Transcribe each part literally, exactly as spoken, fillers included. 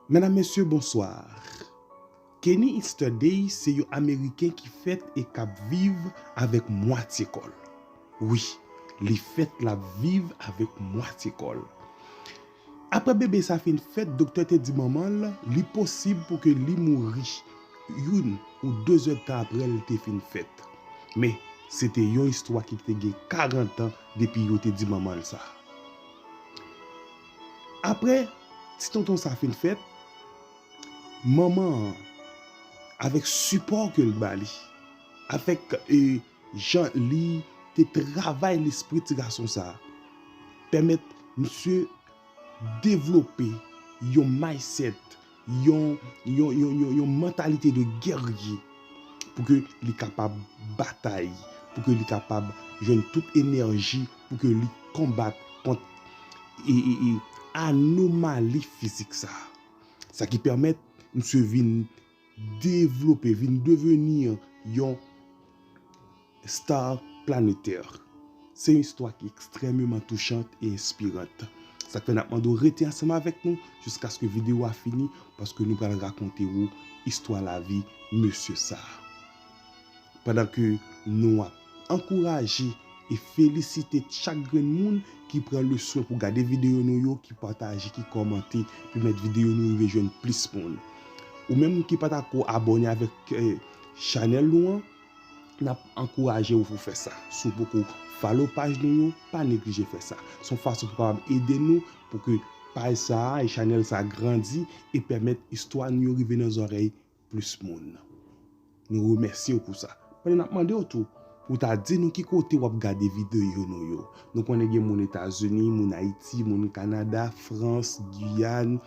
Medam, mesye, bonswa. Kenny Easterday se yon Ameriken ki fèt e k ap viv avèk mwatye kò l. Wi, li fèt, l ap viv avèk mwatye kò l. Apre bebe sa fin fèt, doktè te di manman l li posib pou ke li mouri youn ou de zè tan apre l te fin fèt. Men, se te yon istwa ki te gen karant an depi yo te di manman l sa. Apre ti tonton sa fin fèt, manman an, avèk sipò ke l ba li, avèk, e, jan li te travay lespri ti gason sa, pèmèt misye devlope yon mindset, yon, yon, yon, yon, yon mantalite de guerrier, pou ke li kapab batay, pou ke li kapab jwenn tout enèji, pou ke li konbat kont, e, e, e, anomali fizik sa. Sa ki pèmèt misye vin devlope, vin deveni yon star planetè. Se yon istwa ki ekstrèmeman touchant e enspirant. Sa k fè n ap mande w rete ansanm avèk nou jiskaske videyo a fini, paske nou pral rakonte w istwa lavi mesye sa. Pandan ke nou ap ankouraje e felisite chak grenn moun ki pran le swen pou gade videyo nou yo, ki pataje, ki kòmante, pèmèt videyo nou rive jwenn plis moun. Ou menm ki pa t ko abòne avèk, eh, chanèl nou an, n ap ankouraje w pou fè sa. Si w poko follow paj nou yo, pa neglije fè sa. Se yon fason pou kapab ede nou pou ke paj sa a e chanèl sa a grandi e pèmèt istwa nou yo rive nan zòrèy plis moun. Nou remèsye w pou sa. Pandan n ap mande w tou pou w ta di nou ki kote w ap gade videyo nou yo. Nou konnen gen moun Etazini, moun Ayiti, moun Kanada, Frans, Giyàn,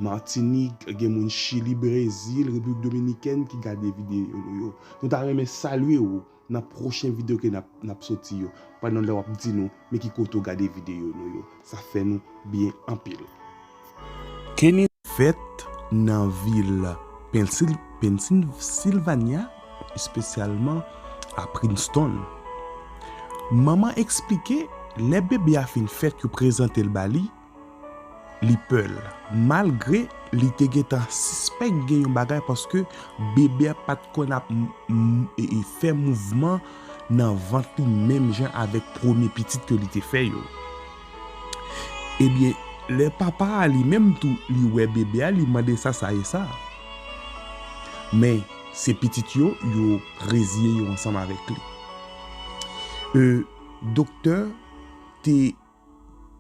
Matinik, gen moun Chili, Brezil, Repiblik Dominikèn ki gade videyo nou yo. Nou ta renmen salye w nan pwochen videyo ke n ap, n ap soti yo, pandan lè w ap di nou men ki kote w gade videyo nou yo. Sa fè nou byen anpil. Kenny fèt nan vil Pensil-, Pennsylvania, espesyalman a Princeton. Manman eksplike, lè bebe a fin fèt, yo prezante l ba li, li pè l, malgre li te gentan sispèk gen yon bagay, paske bebe a pa t konn ap m-, m-, e, e, fè mouvman nan vant li menm jan avèk premye pitit ke li te fè yo. Ebyen, lè papa a li menm tou, li wè bebe a, li mande sa, sa ye sa. Men, se pitit yo, yo reziye yo ansanm avèk li. E, doktè te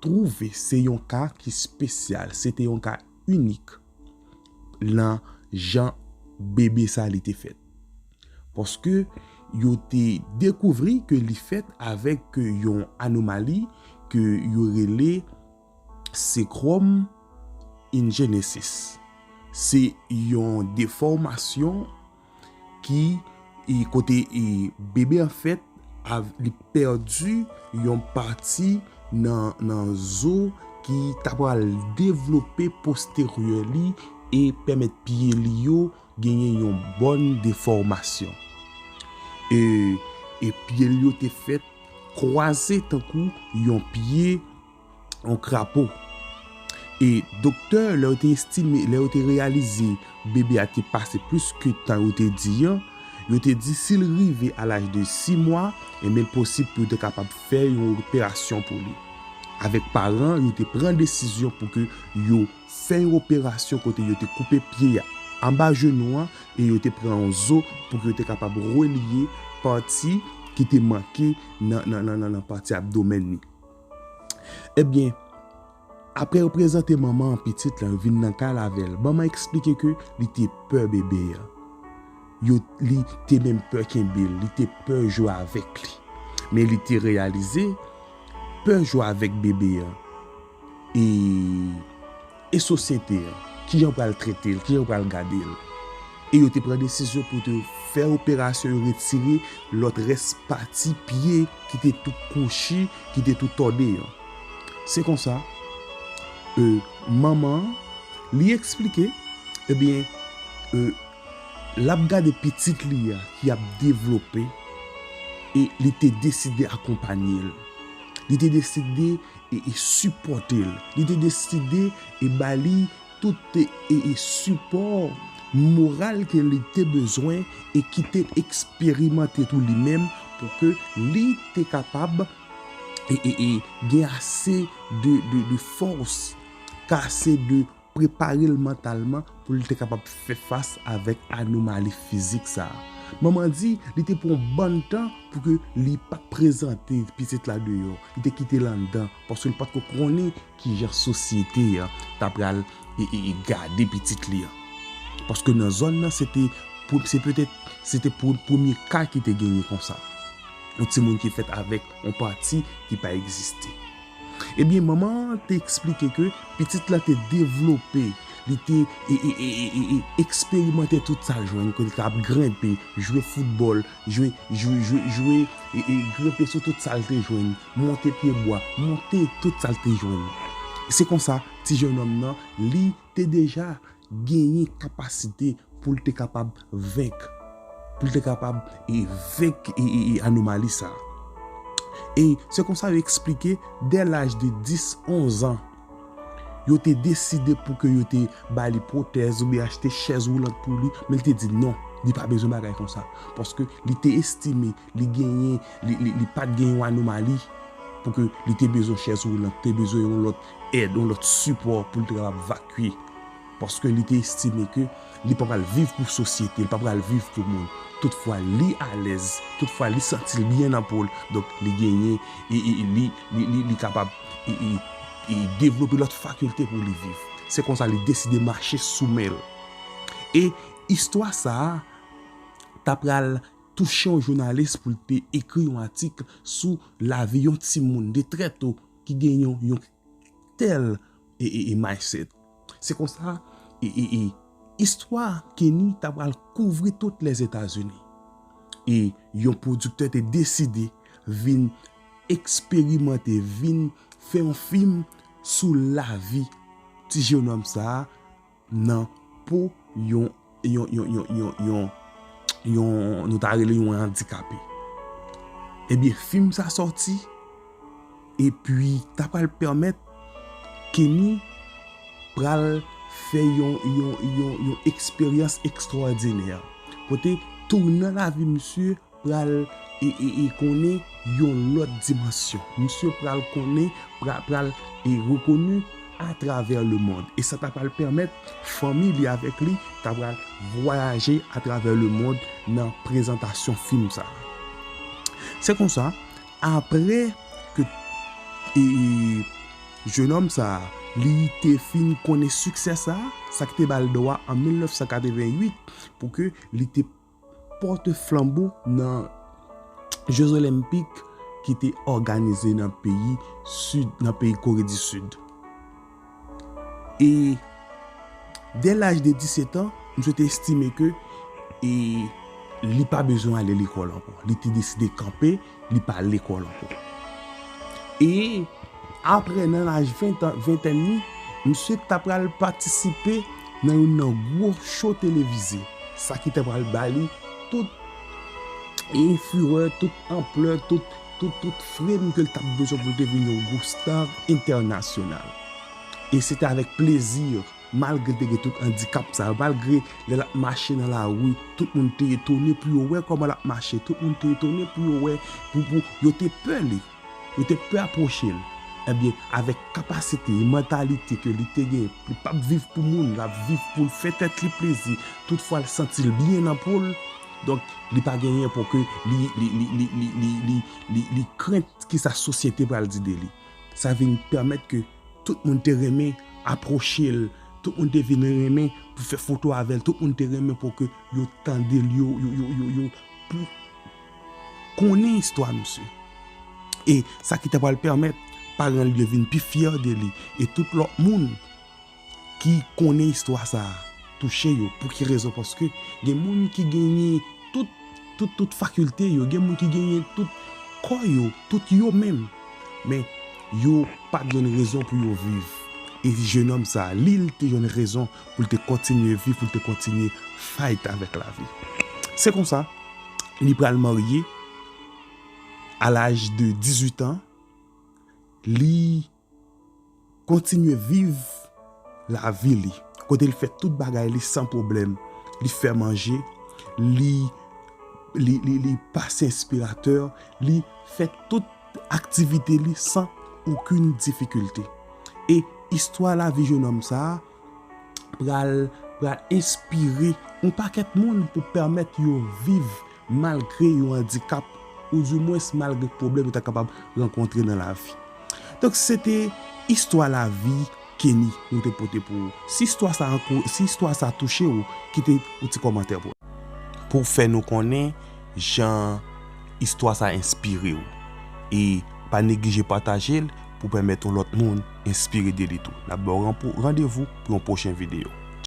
twouve se yon ka ki espesyal, se te yon ka inik nan jan bebe sa li te fèt. Paske yo te dekouvri ke li fèt avèk yon anomali ke yo rele synchrome ingenesis. Se yon defòmasyon ki, e, kote, e, bebe an fèt, av-, li pèdi yon pati nan, nan zo ki ta pral devlope posteryè li e pèmèt pye li yo genyen yon bòn defòmasyon. E, e pye l yo te fèt kwaze tankou yon pye yon krapo. E doktè, lè yo te estime, lè yo te reyalize bebe a te pase plis ke tan yo te di an, yo te di si l rive a laj de sis mwa, enben l posib pou yo te kapab fè yon operasyon pou li. Avèk paran, yo te pran desizyon pou ke yo fè yon operasyon kote yo te koupe pye a anba jenou an e yo te pran yon zo pou ke yo te kapab reliye pati ki te manke nan, nan, nan, nan, nan pati abdomèn li. Ebyen, apre yo prezante manman an pitit lan, yo vin nan kay la avè l. Manman eksplike ke li te pè bebe a. Yo, li te menm pè kenbe l, li te pè jwe avèk li. Men li te reyalize, pè jwe avèk bebe a. E, e sosyete a, kijan yo pral trete l, kijan yo pral gade l. E yo te pran desizyon pou te fè operasyon, yo retire lòt rès pati pye ki te tou kwochi, ki te tou tòde an. Se konsa, e, manman an, li eksplike, ebyen, e, l ap gade pitit li a ki ap devlope e li te deside akonpanye l. Li te deside e, e sipòte l. Li te deside e ba li tout e, e, e sipò moral ke li te bezwen e ki te eksperimante tou li menm pou ke li te kapab e, e, e gen ase de, de, de fòs, ase de prepare l mantalman pou li te kapab fè fas avèk anomali fizik sa a. Manman di li te pran yon bann tan pou ke li pa t prezante pitit la deyò. Li te kite l anndan paske li pa t ko konnen kijan sosyete an ta pral e, e, e gade pitit li an. Paske nan zòn nan, se te, pou- se petèt, se te pou- premye ka ki te genyen konsa. Yon timoun ki fèt avèk yon pati ki pa egziste. Ebyen, manman an te eksplike ke pitit la te devlope, li te e, e, e, e, e, e, eksperimante tout sa l jwenn, kote l t ap grenpe, jwe foutbòl, jwe, jwe, jwe, jwe e, e, grenpe sou tout sa l te jwenn, monte pyebwa, monte tout sa l te jwenn. Se konsa, ti jennonm nan, li te deja genyen kapasite pou l te kapab venk, pou l te kapab e, venk e, e, e anomali sa a. E se konsa yo eksplike, dè laj de dis, onz an, yo te deside pou ke yo te ba li pwotèz oubyen achte chèz woulant pou li, men li te di non, li pa bezwen bagay konsa. Paske li te estime li genyen, li, li, li pa t gen yon anomali pou ke li te bezwen chèz woulant, te bezwen yon lòt èd, yon lòt sipò pou li te kapab vakye. Paske li te estime ke li pa pral viv pou sosyete, li pa pral viv pou moun. Toutfwa, li alèz, toutfwa, li santi l byen nan po l, donk li genyen, e, e, li, li, li, li kapab e, e, e devlope lòt fakilte pou li viv. Se konsa li deside mache sou men l. E istwa sa a ta pral touche yon jounalis pou l te ekri yon atik sou lavi yon timoun de trè to ki gen yon, yon tèl e, e, e mindset. Se konsa, e, e, e, istwa Kenny ta pral kouvri tout Lèzetazini. E yon pwodiktè te deside vin eksperimante, vin fè yon fim sou lavi ti jennonm sa a nan po yon, yon, yon, yon, yon, yon, yon, nou ta rele yon andikape. Ebyen, fim sa sòti, epi ta pral pèmèt Kenny pral fè yon, yon, yon, yon eksperyans ekstwòdinè. Kote tounan lavi misye pral e, e, e konnen yon lòt dimansyon. Misye pral konnen, pral, pral e rekoni atravè lemond. E sa ta pral pèmèt fanmi li avèk li ta pral vwayaje atravè lemond nan prezantasyon fim sa a. Se konsa, apre ke e, e, jennonm sa a, li te fin konnen siksè sa a, sa ki te ba l dwa an mil nèf san katrevenn uit pou ke li te pòte flanbo nan Jeux Olympiques ki te òganize nan peyi Sid, nan peyi Kore di Sid. E dè laj de disèt an, misye te estime ke e li pa bezwen ale lekòl ankò. Li te deside kanpe, li pa lekòl ankò. E apre, nan laj ven an, ventèn li, misye ta pral patisipe nan youn nan gwo cho televize. Sa ki ta pral ba li tout e furè, tout anplè, tout, tout, tout frame ke l t ap bezwen pou l te vin yon gwo star entènasyonal. E se te avèk plezi, malgre l te gen tout andikap sa yo, malgre lè l ap mache nan lari, tout moun te etone pou yo wè kòman l ap mache, tout moun te etone pou yo wè, pou, pou, yo te pè li, yo te pè apwoche l. Ebyen, avèk kapasite e mantalite ke li te gen, li p ap viv pou moun, l ap viv pou l fè tèt li plezi, toutfwa l santi l byen nan po l, donk, li pa genyen pou ke li, li, li krent kisa sosyete pral di de li. Sa vin pèmèt ke tout moun te renmen apwoche l, tout moun te vin renmen pou fè foto avè l, tout moun te renmen pou ke yo tande l, yo, yo, yo, yo, yo pou konnen istwa misye. E sa ki ta pral pèmèt paran l yo vin pi fyè de li. E tout lòt moun ki konnen istwa sa a touche yo. Pou ki rezon? Paske gen moun ki genyen tout, tout, tout fakilte yo, gen moun ki genyen tout kò yo, tout yo menm. Men yo pa t jwenn rezon pou yo viv. E jennonm sa a, li, li te jwenn rezon pou l te kontinye viv, pou l te kontinye fight avèk lavi. Se konsa, li pral marye a laj de dizuit an, li kontinye viv lavi li. kote l fè tout bagay li san pwoblèm. Li fè manje, li, li, li, li pase aspiratè, li fè tout aktivite li san okenn difikilte. E istwa lavi jennonm sa a pral, pral enspire yon pakèt moun pou pèmèt yo viv malgre yon andikap, oudimwens malgre pwoblèm yo ta kapab rankontre nan lavi. Donk, se te istwa lavi Kenny nou te pote pou ou. Si istwa sa ankou-, si istwa sa touche w, kite yon ti kòmantè pou, pou fè nou konnen jan istwa sa enspire w. E pa neglije pataje l pou pèmèt yon lòt moun enspire de li tou. N ap ba w ranpou-, randevou pou yon pwochen videyo.